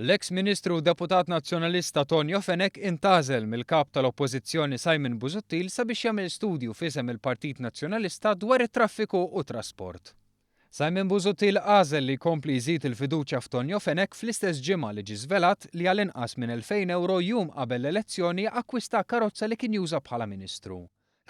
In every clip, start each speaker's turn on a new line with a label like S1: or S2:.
S1: L-eks Ministru u Deputat Nazzjonalista Tonio Fenech intgħażel mill-Kap tal-Oppożizzjoni Simon Busuttil sabiex jagħmel studju f'isem il-Partit Nazzjonalista dwar it-traffiku u t-trasport. Simon Busuttil għażel li jkompli jżid il-fiduċja f'Tonio Fenech fl-istess ġimgħa li ġie żvelat li għal inqas minn 2,000 ewro jum qabel l-elezzjoni akkwista karozza li kien juża bħala Ministru.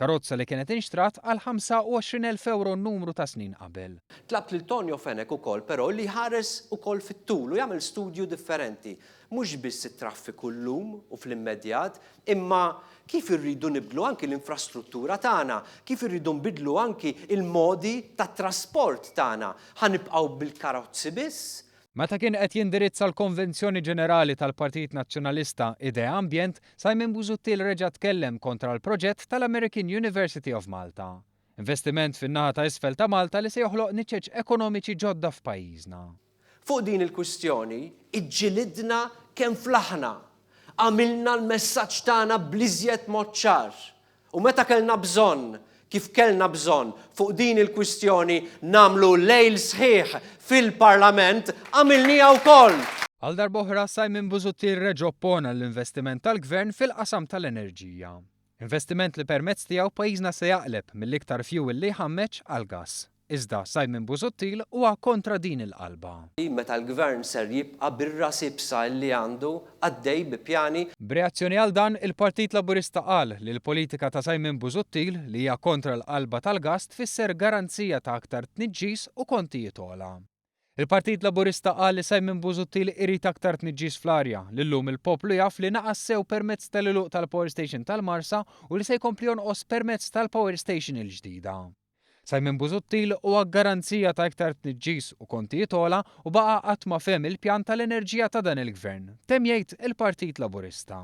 S1: Karozza li kienet inxtrat għal 25,000 ewro numru ta' snin qabel.
S2: Tlabt lil Tonio Fenech ukoll però li jħares ukoll fit-tul u jagħmel studju differenti. Mhux biss it-traffiku llum u fl-immedjat, imma kif irridu nibdlu anki l-infrastruttura tagħna, kif irridu nbiddlu anki l-modi tat-trasport tagħna. Ħa nibqgħu bil-karozzi biss?
S1: Meta kien qed jindirizza l-Konvenzjoni Ġenerali tal-Partit Nazzjonalista Idea Ambjent, Simon Busuttil reġa' tkellem kontra l-proġett tal-American University of Malta. Investiment fin-naħa ta' isfel ta' Malta li se joħloq niċeċ ekonomiċi ġodda f'pajjiżna.
S2: Fuq din il-kwistjoni iġġilidna kemm flaħna. Għamilna l-messaġġ tagħna bl-iżjed mod ċar. U meta kellna bżonn, kif kellna bżonn, fuq din il-kwistjoni nagħmlu lejl sħiħ fil-Parlament, għamilniha wkoll!
S1: Għal darb'oħra, Simon Busuttil reġa' oppona l-investiment tal-Gvern fil-qasam tal-enerġija. Investiment li permezz tiegħu pajjiżna se jaqleb mill-iktar fjuwil li jħammeġ għall-gass. Iżda Simon Busuttil huwa kontra din il-qalba.
S2: Meta l-Gvern ser jibqa' bir-ras iebsa illi għandu, għaddej bi pjani.
S1: B'reazzjoni għal dan, il-Partit Laburista qal li l-politika ta' Simon Busuttil, li hija kontra l-qalba tal-gass tfisser garanzija ta' aktar tniġġis u kontijiet ogħla. Il-Partit Laburista qal li Simon Busuttil irid aktar tniġġis fl-arja, li llum il-poplu jaf li naqas sew permezz tal-għeluq tal-power station tal-Marsa u li se jkompli jonqos permezz tal-power station il-ġdida. Simon Busuttil huwa garanzija ta' iktar tniġġis u kontijiet ogħla u baqa' qatt ma fehem il-pjan tal-enerġija ta' dan il-Gvern, temm jgħid il-Partit Laburista.